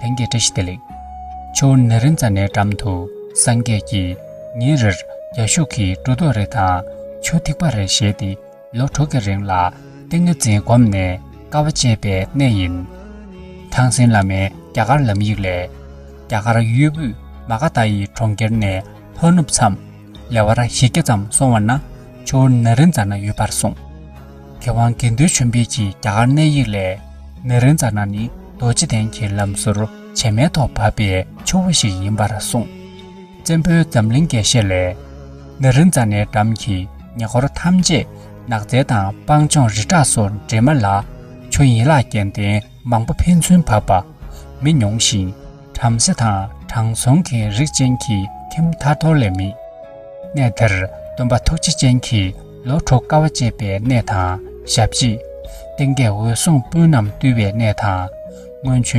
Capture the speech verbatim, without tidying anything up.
ལྷན་རྒྱས་བཀྲ་ཤིས་བདེ་ལེགས། ཆུ་བོ་ནཱ་རིན་ཛ་ནའི་འགྲམ་དུ་སངས་རྒྱས་ཀྱིས་ཉིན་རེར་རྒྱ་ཤུག་གི་འབྲུ་ཏོག་རེ་དང་ཆུ་ཐིགས་པ་རེ་བཞེས་ཏེ། ལོ་དྲུག་གི་རིང་ལ་ཏིང་ངེ་འཛིན་བསྒོམས་ནས་དཀའ་བ་སྤྱད་པའི་གནས་ཡིན། ཐང་སིན་བླ་མའི་རྒྱ་གར་ལམ་ཡིག་ལས། རྒྱ་གར་གཡུ་སྦུག་མ་ག་དྷ་ཡི་གྲོང་ཁྱེར་ནས་ལྷོ་ནུབ་མཚམས་ལེ་བར་བཞི་བརྒྱ་ཙམ་སོང་བ་ན་ཆུ་བོ་ནཱ་རིན་ཛ་ན་ཡོད་པར་གསུངས། མཁས་དབང་དགེ་འདུན་ཆོས་འཕེལ་གྱི་རྒྱ་གར་གནས་ཡིག་ལས། ནཱ་རིན་ཛ་ན་ནི་རྡོ་རྗེ་གདན་གྱི་ལམ་ཟུར་བྱེ་མའི་ཐོག་བབས་པའི་ཆུ་བོ་ཞིག་ཡིན་པར་གསུངས། བཙན་པོའི་འཛམ་གླིང་རྒྱས་བཤད་ལས། ནཱ་རིན་ཛ་ནའི་འགྲམ་གྱི་ཉེ་འཁོར་ཐམས་ཅད་ནགས་ཚལ་དང་སྤང་ལྗོངས་རི་བྲག་སོགས་འདྲེས་མ་ལ་ཆུ་ཡན་ལག་གྱེན་ལྡན་མང་པོ་ཕན་ཚུན་བབས་པ། མི་ཉུང་ཞིང་བྲམ་ཟེ་དང་དྲང་སྲོང་གི་རིགས་ཅན་གྱི་ཁྱིམ་ཐར་ཐོར་ལས་མེད། གནས་དེར་སྟོན་པ་ཐུགས་རྗེ་ཅན་གྱིས་ལོ་དྲུག་དཀའ་བ་སྤྱད་པའི་གནས་དང་ཞབས་རྗེས། ཏིང་ངེ་འཛིན་འོད་སྲུང་སྤུན་རྣམས་འདུས་པའི་གནས་དང་། སྔོན་བྱོན།